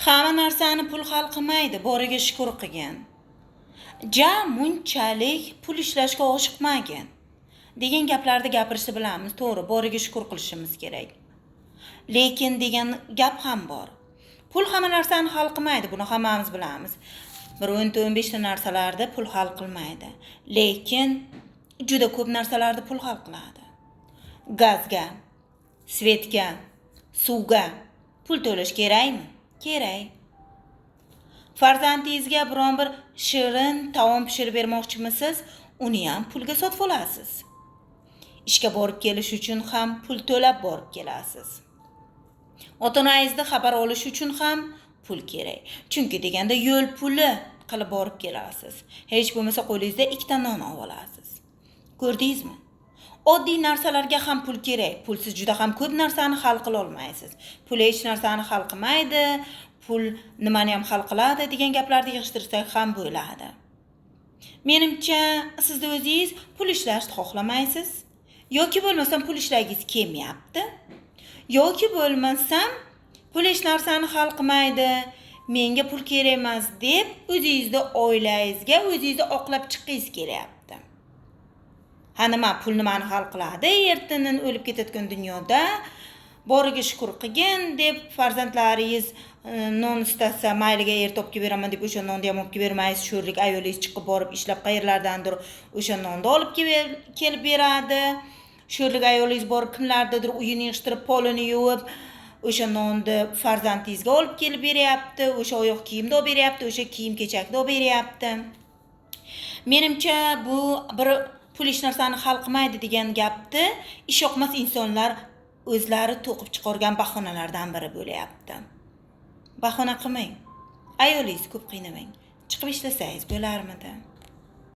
Hamma narsani pul hal qilmaydi, boriga shukur qilgin. Ja munchalik pul ishlashga oshiqmagin degan gaplarni gapirishni bilamiz, to'g'ri, boriga shukur qilishimiz kerak. Lekin degan gap ham bor. Pul hamma narsani hal qilmaydi, buni hammamiz bilamiz. Bir 10-15 ta narsalarni pul hal qilmaydi. Lekin juda ko'p narsalarni pul hal qiladi. Gazga, svetga, suvga pul to'lash kerakmi? Kerak. Farzandingizga biron bir shirin taom pishirib bermoqchimisiz? Uni ham pulga sotib olasiz. Ishga borib kelish uchun ham pul to'lab borib kelasiz. Ota-onangizni xabar olish uchun ham pul kerak. Chunki deganda yo'l puli qilib borib kelasiz. Hech bo'lmasa qo'lingizda ikkita non olib olasiz. Ko'rdingizmi? Oddiy narsalarga ham pul kerak. Pulsiz juda ham ko'p narsani hal qila olmaysiz. Pul hech narsani hal qilmaydi, pul nimani ham hal qiladi degan gaplarni yig'ishtirsak ham bo'ladi. Menimcha, siz o'zingiz pul ishlashni xohlamaysiz yoki bo'lmasam pul ishlagingiz kelmayapti. Yoki bo'lmasam pul hech narsani hal qilmaydi, menga pul kerak emas deb o'zingizni oilangizga o'zingizni oqlab chiqqingiz kelyapti. Ha, nima, pul nimani hal qiladi? Ertadan o'lib ketayotgan dunyoda boriga shukur qilgin deb farzandlaringiz non istasa, mayliga erta olib kelib beraman deb o'sha nonni ham olib kelib bermaysiz. Sho'rlik ayolingiz chiqib borib ishlab qayerlardandir o'sha nonni olib kelib beradi. Sho'rlik ayolingiz borib kimlardadir uyini yig'ishtirib, polini yuvib, o'sha nonni farzandingizga olib kelib beryapti, o'sha oyoq kiyimni olib beryapti, o'sha kiyim kechakni olib beryapti. Menimcha, bu bir pul hech narsani hal qilmaydi degan gapni ishyoqmas insonlar o'zlari to'qib chiqargan bahonalardan biri bo'lyapti. Bahona qilmang. Ayolingizni ko'p qiynamang. Chiqib ishlasangiz bo'larmidi?